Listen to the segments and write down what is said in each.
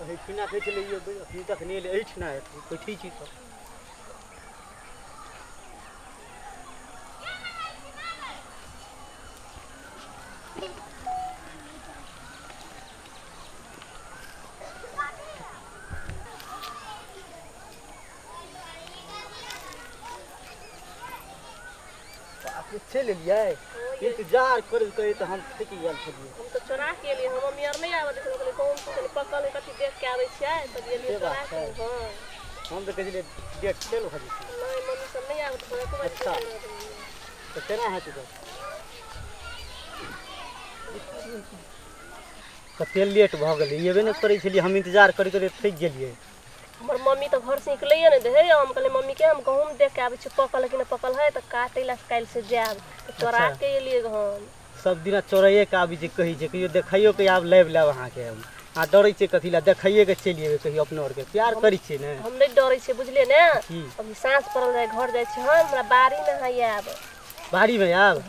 एहिठिना कहै छलै अखनी तक नहि एलै, एहिठिना हेतै, बैठै छी तऽ। चलि एलियै, इंतजार करैत करैत हम थाकि गेल छलियै। हम तऽ चोरा के एलियै, हम मम्मी आर नहि आबऽ देखलहुँ, कहलियै कोन कनि पकल है कथी देख के आबै छियै, तब एलियै चोरा के। हँ हम तऽ कहै छलियै डेट फेल भऽ जेतै। नहि मम्मी सब नहि आबऽ देखलहुँ, अच्छा तऽ केना हेतै? तऽ कते लेट भऽ गेलै, एबे नहि करै छलियै, हम इंतजार करैत करैत थाकि गेलियै। हमर मम्मी तऽ घर से निकलैए नहि दै है। हम कहलियै मम्मी के हम गहूँम देख के आबै छी, पकल कि नहि पकल है, तऽ काटै लए काल्हि से जायब, तऽ चोरा के एलियै हम। सब दिना चोराइए के आबै छै, कहै छै कहियो देखैयो के आब लाबि लेब अहाँके हम। अहाँ डरै छियै कथी लए? देखैये के चलि एबै कहियो, अपनो आरके प्यार करै छियै ने। हम नहि डरै छियै, बुझलियै ने। अभी साँझ पड़ल जाइ, घर जाइ छी हम, हमरा बाड़ी मे अहाँ आयब। बाड़ी मे आयब?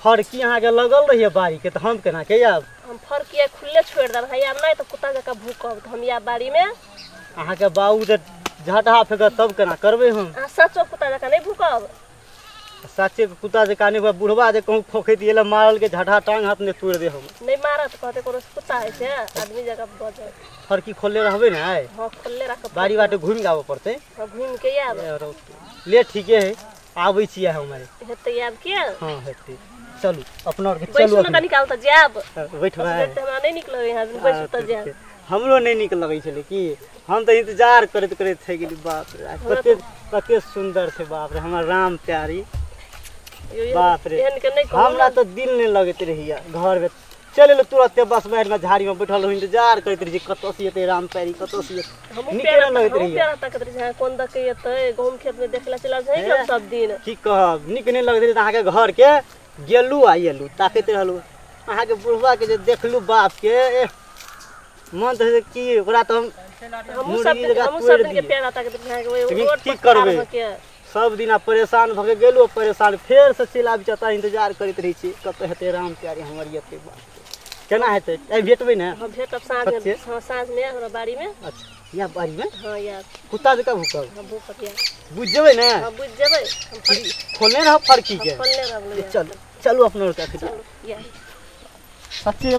फड़की अहाँके लगल रहैए बाड़ी के, तऽ हम केना के आयब? हम फड़की खुलले छोड़ि देब, अहाँ आयब नहि तऽ कुत्ता जकाँ भूकब, तऽ हम आयब बाड़ी मे। अहाँके बाबू जे झटहा फेकत तब केना करबै हम? अहाँ सचो कुत्ता जकाँ नहि भूकब? सचे कुत्ता जकाँ नहि, बुढ़वा जे कहूँ खोखैत एलै मारल के झटहा टांग हाथ नहि तोड़ि दे हम। नहि मारत, कहते कोनो कुत्ता होइ छै, आदमी जकाँ बजत। फड़की खोलले रहबै ने? हँ खोलले राखब। बाड़ी बाटे घुमि के आबऽ पड़तै। हँ घुमि के आयब। ले ठीके है, आबै छियै हम। हेतै आयब के? हँ हेतै, चलू अपना आरके चलू। बैसू ने कनी काल तऽ जायब। बैठबै? हमरा नहि नीक लगै है, बैसू तऽ जायब। हमरो नहि नीक लगै छलै कि हम तऽ इंतजार करैत करैत थाकि गेली। बाप रे कते कते सुन्दर छै, बाप रे हमर राम प्यारी, बाप रे हमरा तऽ दिल नहि लगैत रहैया। घरमे चलि एलहुँ तुरते बस बाहरमे झाड़ीमे बैठल रहू, इंतजार करैत रहै छी कतऽ से एतै राम प्यारी, कतऽ से एतै। नीके नहि लगैत रहैया। कोन दऽ के एतै, गहूँम खेतमे देखला चलि आबै छै सब दिन। की कहब, नीक नहि लगैत रहै। अहाँके घरके गेलहुँ आ एलहुँ, ताकैत रहलहुँ अहाँके बुढ़बाके जे देखलहुँ बापके, मन तऽ की ओकरा तऽ हम की करबै। सब दिना परेशान भऽ के गेलहुँ, परेशान फेर से चलि आबै छी, इंतजार करैत रहै छी कतऽ हेतै राम प्यारी हमर एतै। केना हेतै? आइ भेटबै ने? हम भेटब साँझमे। हँ साँझमे हमरा बाड़ीमे। अच्छा या बाड़ीमे? हँ या। कुत्ता जकाँ भूकब? हँ भूकब। या बुझि जेबै ने? हँ बुझि जेबै। खोलने रहब फड़की के? खोलने रहब। चलू चलू अपनो। सच्चे।